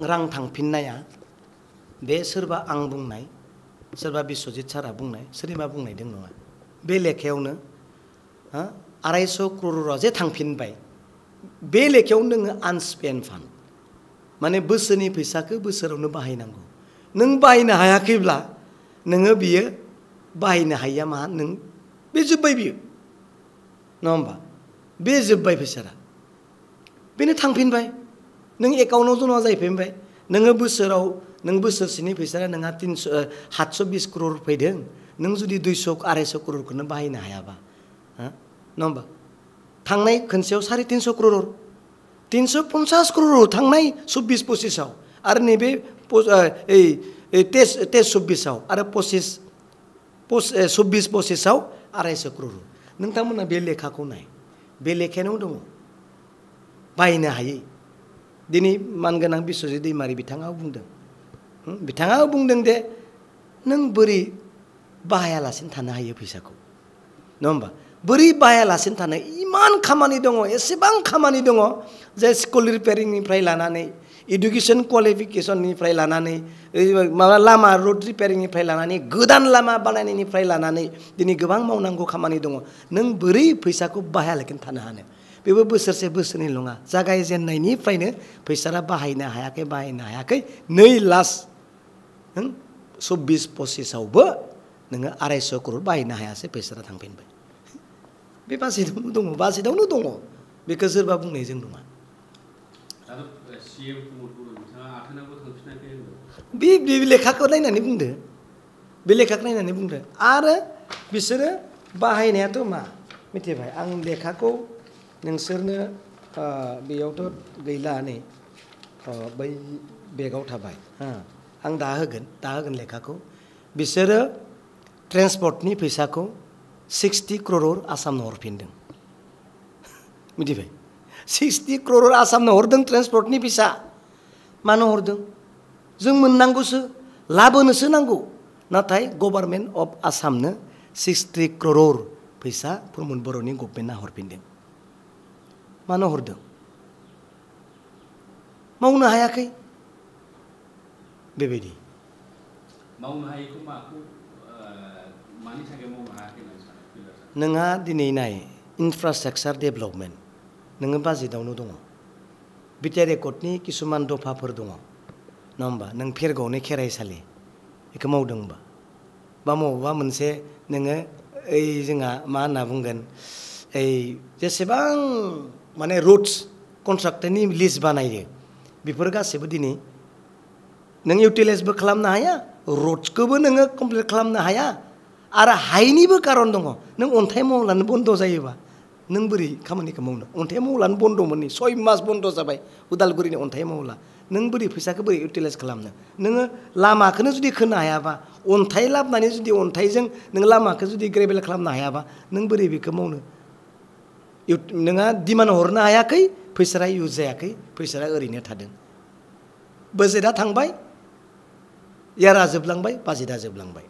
रां थांफिननाया बे सोरबा आं बुंनाय सोरबा बिश्वजित सारा बुंनाय सोरनिबा बुंनाय दं नङा बे लेखायावनो 250 crore जे थांफिनबाय बे लेखायाव नोङो आनस्पेन्ड फान्ड माने बोसोरनि फैसाखौ बोसोरावनो बाहायनांगौ नों बाहायनो हायाखैब्ला नोङो बियो बाहायनो हाया मा नों बे जोब्बाय बियो नङा होमबा बे जोब्बाय फैसाया बेनो थांफिनबाय नों एकाउन्टाव जमा जाहैफिनबाय नोङो बोसोराव नों बोसोरसेनि फैसाया नोंहा 720 crore फैदों नों जुदि 200 250 crore बाहायनो हायाबा नङा होमबा थांनाय खनसेयाव 350 crore 350 crore थांनाय 24-25 आव आरो नैबे 23-24 आव आरो 24-25 आव 250 crore नोंथांमोना बे लेखाखौ नाय बे लेखायाव दङ बाहायनो हायै दिनै मानगोनां बिश्वजित दैमारी बिथाङा बुंदों दे नों बोरै बाहायालासिनो थानो हायो फैसाखौ नङा होमबा बोरै बाहायालासिनो थानो इमान खामानि दङ एसेबां खामानि दङ जे स्कुल रिपेयारिंनिफ्राय लानानै एडुकेशन क्वालिफिकेशननिफ्राय लानानै माबा लामा रोड रिपेयारिंनिफ्राय लानानै गोदान लामा बानायनायनिफ्राय लानानै दिनै गोबां मावनांगौ खामानि दङ नों बोरै फैसाखौ बाहायालासिनो थानो हानो बेबो बोसोरसे बोसोरनै नङा जागायजेननायनिफ्रायनो फैसा बाहायनो हायाखै 2 लाख 24-25 आवबो नोङो 250 crore बाहायनो हायासै फैसा थांफिनबाय बे बाजेटावनो दङ बेखौ सोरबा बुंनायजों नङा बे लेखाखौ नायनानै बुंदो आरो बिसोरो बाहायनायाथ' मा मिथिबाय आं लेखाखौ नोंसोरनो बेयावथ' गैला नै बै बेगाव थाबाय आं दा होगोन लेखाखौ बिसोरो ट्रेन्सपर्टनि फैसाखौ 60 crore आसामनो हरफिनदों मिथिबाय 60 crore आसामनो हरदों ट्रेन्सपर्टनि फैसा मानो हरदों जों मोननांगौसो लाबोनोसो नांगौ नाथाय गभर्नमेन्ट अफ आसामनो 60 crore फैसा प्रमद बर'नि गभर्नमेन्टआ हरफिनदों मानो हरदों मावनो हायाखै बेबायदि मावनो हायैखौ माखौ मानि थाखाय मावनो हायाखै नोंहा दिनै नाय इनफ्रास्ट्राक्चार डेभेलपमेन्ट नोङो बाजेटावनो दङ बिटिआर एकर्डनि किसुमान दफाफोर दङ नङा होमबा नों फेरगावनि खेराइसालि बेखौ मावदोंबा बा बबेबा मोनसे नोङो जोंहा मा होनना बुंगोन जेसेबां माने रोड्स कन्ट्राक्टरनि लिस्ट बानायो बेफोर गासैबो दिनै नों इउटिलाइजबो खालामनो हाया रोड्सखौबो नोङो कमप्लिट खालामनो हाया आरो हायैनिबो कारन दङ नों अन्थाइ मावलानो बन्द जायोबा नों बोरै खामानिखौ मावनो अन्थाइ मावलानो बन्दमोन नै 6 मास बन्द जाबाय उदालगुरिनि अन्थाइ मावला नों बोरै फैसाखौ बोरै इउटिलाइज खालामनो नोङो लामाखौनो जुदि खोनो हायाबा अन्थाइ लाबोनानै जुदि अन्थाइजों नों लामाखौ जुदि ग्रेभेल खालामनो हायाबा नों बोरै बेखौ मावनो नोंहा डिमान्ड हरनो हायाखै फैसाया इउज जायाखै फैसाया ओरैनो थादों बाजेटआ थांबाय यारा जोबलांबाय बाजेटआ जोबलांबाय